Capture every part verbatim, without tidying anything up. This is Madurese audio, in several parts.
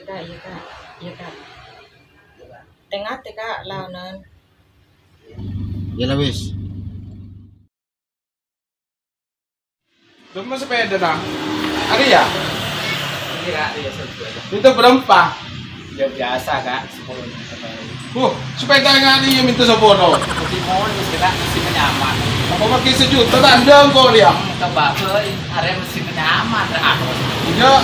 Kak, iyâ, Kak. Iyâ, Kak. Tè-ngatè, Kak, laonan. Iyâ la wis. Dâmma sepèda, Nang? Arèya? Iyâ, Kak, iyâ, sepèda. Itu berempa? Ya, biasa, Kak, sepuluh menit. Wuh, sepèda ngan iyâ minta sepuluh. Di mall, Kak, mesti nyaman. Apa pakai sejuta tandang kok dia? Hmm, coba, boy, arèya mesti nyaman, Kak. Iya.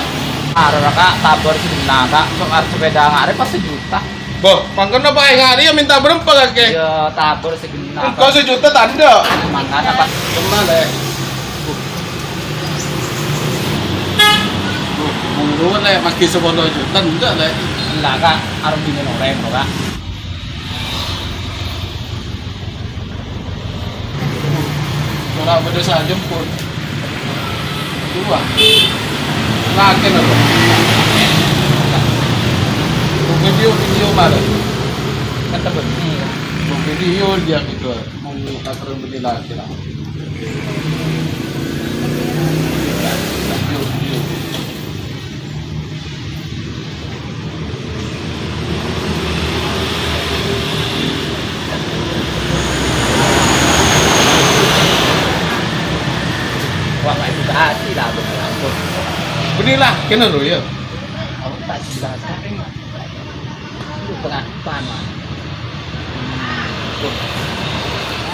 Arèya, Kak, tabâr segenna', Kak. Sok sepèda ngarè pas sejuta. Boh, mangkana paè ngarè ya minta berempa kakè. Iya, tabâr segenna'. Engko' sejuta tandha. Mangkana pas. Kemana, Le? Monggo, Le, magi sepuluh juta, enggak, Le? Enggak, Kak. Arep bini orèng, Kak. Ora bâdâ sè ajemput. Dua. Lakè napa? Video, video mana? Kata bânnè. Video dia gitu. Mau kata bânnè lakè lah. Video, video. Wah, nggak edukasi lah, bener. Bânnè lah, kènè lho, ya. Aku tak jelas, tapi itu pengakuan, Mas.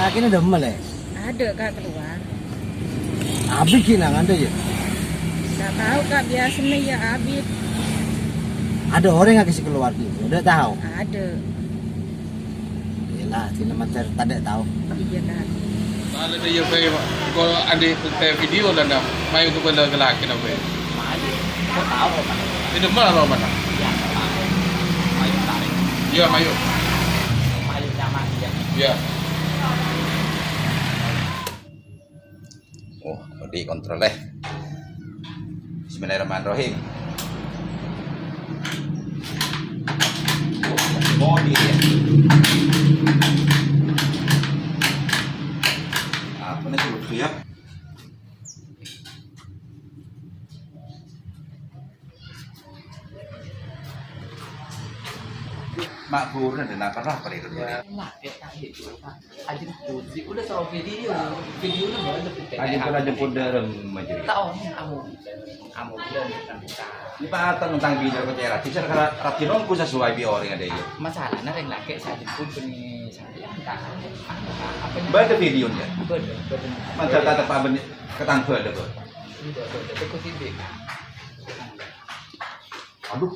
Ah, kènè dâmma, Le? Ada, Kak, keluar. Abit ghi' nang anda, ya? Nggak tahu, Kak, biasanya ya abit. Ada orang yang kasih keluar gitu, udah tahu. Ada. Yalah, sini macam tak ada tahu. Iya, Kak. Kalau ada ya, Pak, kalau ada video dan dah, mayu ke benda ke laki, apa ya? Mayu. Kok tahu, Pak? Ini malah, Pak, mana? Iya, Pak. Mayu tarik. Iya, mayu. Mayu nyaman, ya. Iya. Oh, berarti kontrol, eh. Bismillahirrahmanirrahim. Oh, masih mode, ya. Apa nih, ya? Mak guru nanti napa lah, Pak, itu, Pak? Lah, kayak tadi itu, Pak. Ajemput, udah soal video. Videonya baru jemput. Ajemput, ajemput dârâmma jârèya. Tahu, kamu. Kamu bilang tentang kita. Ini Pak, tentang video kok, Cak. Bisa kalau rajin nunggu sesuai bi orèng ada, ya. Masalahnya, rèng lakè' sè ajemput bânnè saya, entah. Apa, apa, apa, Bâdâ video, ya? Bâdâ, bâdâ. Mantap, tetep apa, bânnè ketang bâdâ, Pak? Bâdâ, bâdâ. Tunggu sini, Pak. Aduh,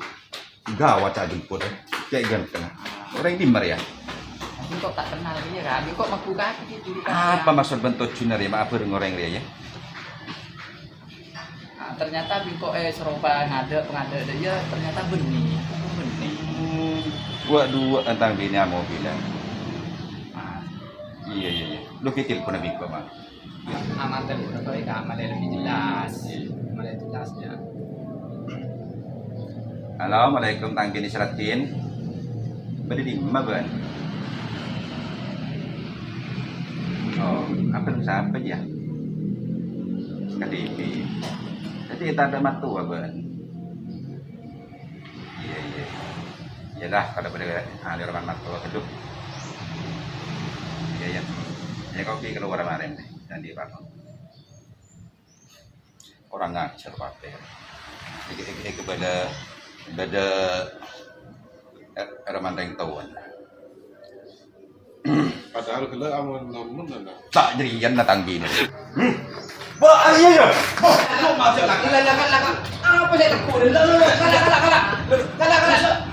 gawat, Cak, jemput, eh. Cek ganteng. Orèng dimma rèya? Aku kok tak kenal dia, Kak. Dia kok mabuk kaki dia dulu, Kak. Apa maksud bentuk juna rèya? Maaf, bareng orèng rèya, ya. Nah, ternyata bengkok, eh, seropa ngadek, pengadek dia, ya, ternyata bânnè. Bânnè. Hmm, gua dua tentang bini mau bilang. Ah. Iya, iya, iya. Lu kitil pun bengkok, Bang. Amanten, Bapak, Kak, malè lebih jelas. Malè jelas, ya. Halo, assalamualaikum, Tang Bini Seraddin. Bâdâ dimma, Bân? Oh, apa lu sapa, ya? K D P. Jadi, tak ada matua, Bân. Iya, iya. Iyalah, kalau bâdâ ahli roman matua, aduh. Iya, iya. Ya, kopi keluar kemarin, deh. Dan di Pak. Kurang ajar, Pak. Iki, iki, iki bâdâ, bâdâ, eh, roman rèng towan. Padahal ghellâ' amun-amun ana. Ta' jârèya na tang binè. Wah, iya, iya. Wah, kok masuk lagi? Lah, lah, lah, lah. Apa saya tegur? Lah, lah, lah, kala, kala, kala. Kala, kala.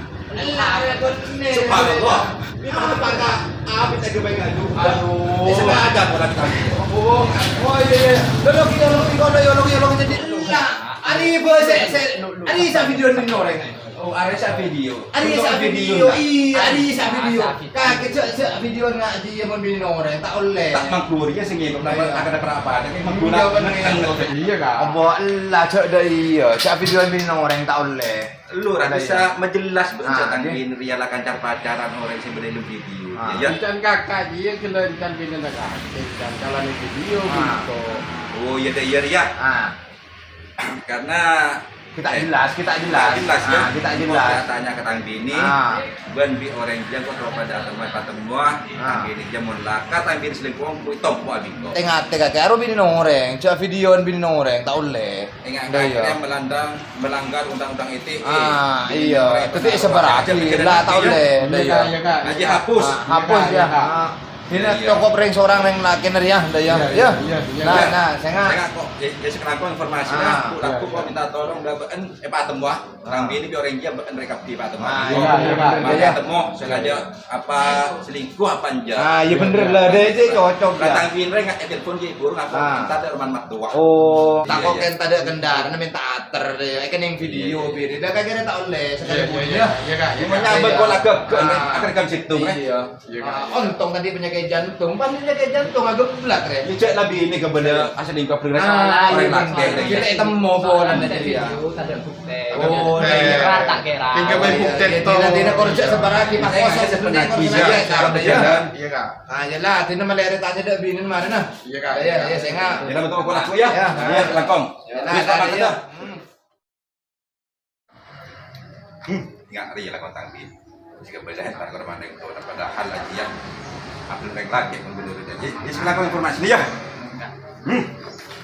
Lah, ya, bener. Subhanallah. Ini mana pada abis aja main ngadu. Aduh. Ini sengaja buat kami. Oh, oh, iya, iya. Lo, lo, lo, lo, lo, lo, lo, lo, jadi lah. Ari bos, se, se, ari sa video ini orang. Oh, arè sa video. Arè sa video, iya, arè sa video. Kakè cek, cek video na' dia mon binè orèng, ta' ollè. Ta' manggur ya sing ngèno, ta' ada apa-apa. Tapi manggur. Iya, Kak. Apa lah, cek dah iya. Cek video binè orèng, ta' ollè. Lu ra bisa majelas, Bang, tentang ini rèya la kanca pacaran orèng sing bâdâ è video. Ya, ya. Kan kakak dia kelain kan binè kakak. Kan kalane video gitu. Oh, iya deh, iya, iya. Ah. Karena Kita jelas, kita jelas. Jelas, ya. Ah, kita jelas. Tanya ka tang binè. Ah. Bân bi' orèng jâ' kok padâ temmo, patemmo. Ah. Tang binè jâ' mon la ka tang binè selingkuh, kok tompo abingko. Tè-ngatè kakè, aro binèna orèng, jâ' videoan binèna orèng, ta' ollè. Enggak, enggak, iya. Dia melanggar, melanggar undang-undang I T E. Ah, iya. Tapi sebarang aja, la, ta' ollè. Iya, iya, Kak. Aja hapus. Ah, hapus, ya. Iya, Kak. Ah. Ini cukup rèng seorang rèng lakè nèr, ya, ndak, ya? Iya, iya, iya. Nah, nah, sènga'. Sènga' kok, ya, ya, sekarang kok informasi, ah, aku, aku kok minta tolong, dah, bân, eh, Pak Temmo, ah. Tang binè bi' orèng jâ', bân, rèka bi' Pak Temmo. Ah, iya, iya, Pak. Makanya Temmo, sengaja apa, selingkuh apa enjâ'? Ah, iya, bener lah, deh, itu cocok, ya. Tang binè rèng, eh, telepon, ya, burung, aku minta ada rumah mertua. Oh. Iya, iya. Tako' kan tadâ' kendara, minta ater, deh. Eh, kan yang video, iya, iya. Biri. Dah, kagak ada tak ollè, sekali pun, ya. Iya, iya, iya, Kak. Iya, Kak. Iya. Kok lagi, ah, akan rekam situ, eh. Iya. Iya, Kak. Ah, ontong tadi penyakit jantung. Pas penyakit jantung, agak belat, Rè. Ini cek lebih ini ke bener, asal ini kabel rasa. Ah, iya, orèng bener. Lakè, Rè. Kita temmo bola tadi, ya. Ada bukti. Oh, iya. Rata kira. Tinggal main bukti. Iya, iya, tidak, tidak, kalau cek sebarang kita kosong sebenarnya, kalau sebenarnya. Iya, Kak. Ah, iyalah, tina malè arè tanya dâ' binèn marè, nah. Iya, Kak. Iya, iya, sènga'. Ya, betul, aku laku, ya. Iya. Iya, langkong. Iya, wis, nah, Pak, iya. Hmm. Hmm, ngak ri lakon tang binè. Jika belajar tar korban yang tua, padahal lagi ya. Abdul rèng lakè pun bener aja. Ini sebelah informasi nih ya. Hmm.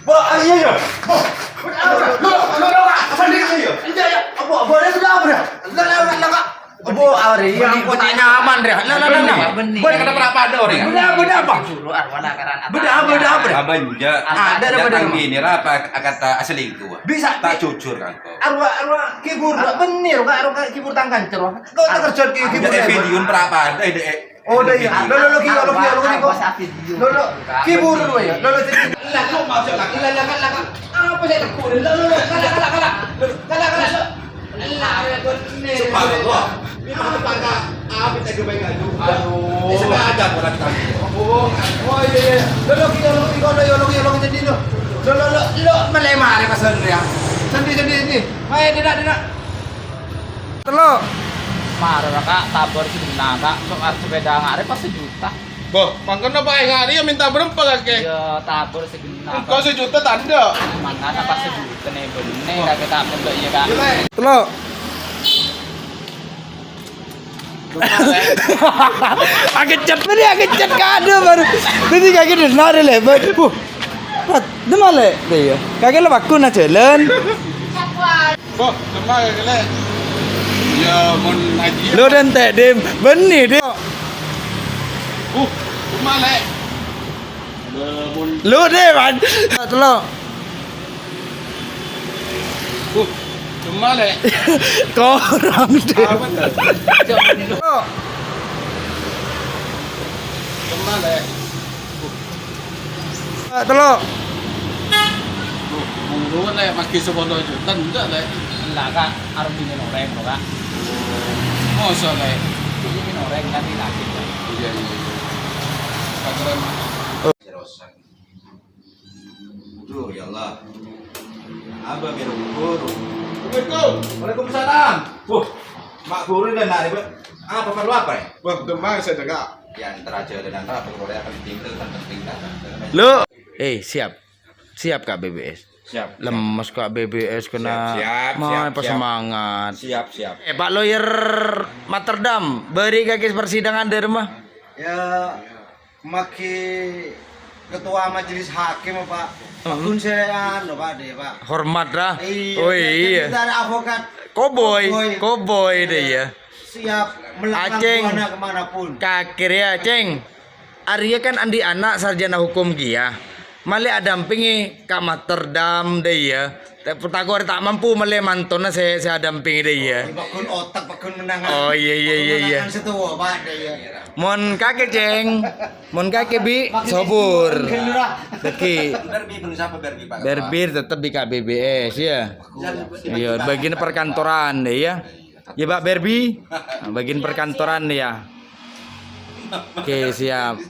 Wah, iya ya. Wah, bener, bener, bener, bener, sendiri ya. Iya ya. Apa, apa ada sudah apa dah? Enggak, enggak, enggak, enggak. Apa, Ari? Ya ampun, tak nyaman dah. Lah, lah, lah, lah. Bener. Bener, kenapa, apa ada orang? Bener, bener apa? Dulu, arwana karan. Bener apa, bener apa? Abang juga. Ada, ada, ada. Tang binè ra apa kata asli gua. Bisa. Tak jujur kan. Arwah, arwah kibur, bener, Kak, arwah kibur tang kancer, Kak. Kok tak kerja ki-, kibur? Ada video berapa ada, ada, eh. Oh, ada, iya. Lo, lo, lo, ki, lo, lo, ki, lo, lo, ki, lo. Lo, lo, kibur lo, ya. Lo, lo, jadi. Lah, kok maksud lagi? Lah, lah, lah, lah. Apa saya tekuk? Lo, lo, lo, kalah, kalah, kalah. Lo, kalah, kalah, lo. Lah, ya, bener. Subhanallah. Ini apa, Kak? Apa saya coba ngadu? Aduh. Ini sengaja buat kami. Oh, oh, iya, iya. Lo, lo, ki, lo, lo, ki, lo, lo, lo, lo, jadi lo. Lo, lo, lo, lo, melemah, ya, Mas Hendri, ya. Sendi, sendi, sendi. Ayo, dina, dina. Tello'. Mara, Kak, tabor segenna, Kak. Sok sepeda ngare pas sejuta. Boh, mangkana paè ngare ya minta berempa, Kak, Kè? Iya, tabor segenna, Kak. Engko' sejuta tandha. Mangkana pas sejuta nè, benne, Kak, tak mondok, iya, Kak. Tello'. Agecet tadi, agecet kado baru. Tadi kaki dengar lebar. Wah. Rat, di mana, Le? Iya. Kaki lo bakun aja, Len. Boh, cuma kaki, Le. Ya, mon haji. Lo dan Tedim, benih dia. Uh, cuma, Le. Lo deh, man. Tello'. Uh, cuma, Le. Korang deh. Apa tuh? Tello'. Cuma, Le. Ah, tello'. Uh, monggo, Le, magi sepuluh juta, enggak, Le? Enggak, Kak. Harus dingin orèng, Kak. Masa, Le? Dingin orèng, kan, lagi, Kak. Iya, iya, iya. Aduh, ya Allah. Abah biru guru. Assalamualaikum. Waalaikumsalam. Wah, Mak Guru dan Nak Ribet. Apa perlu apa ya? Wah, demang saya dengar. Ya, ntar aja ada, ntar apa, kalau ada penting tuh, kan penting kan. Lo, eh, siap. Siap, Kak B B S. Siap, siap. Lemes, Kak B B S kena. Siap, siap, siap, siap. Semangat. Siap, siap. Eh, Pak Lawyer Materdam, beri kaki persidangan dari rumah. Ya, maki ketua majelis hakim, Pak. Hmm. Pun saya, anu, Pak, deh, Pak. Hormat, lah. Iya, oh, iya. Kita ada advokat. Koboi, koboi. Koboi deh, iya. Siap melakukan buana kemanapun. Kakir ya, Ceng. Arya kan andi' ana' sarjana hukum kèya. Malè adampingè Kak Materdam dâ' iyâ. Ta-, tako' arè ta' mampu malè mantona sè, sè adampingè dâ' iyâ. Paggun otak, paggun menangan. Oh, iyâ, iyâ, iyâ, iyâ. Paggun menangan setowa, Pak, dâ' iyâ. Mon kakè, Ceng. Mon kakè, Bi, sobur. Dâgghi'. Bener, Bi, bener sapa, Ber, Bi, Pak? Ber, Bi, tetep bi' K B B S, ya. Iya, bagian perkantoran, ya. Ya, Pak Berbi. Nah, bagian perkantoran, ya. Oke, siap.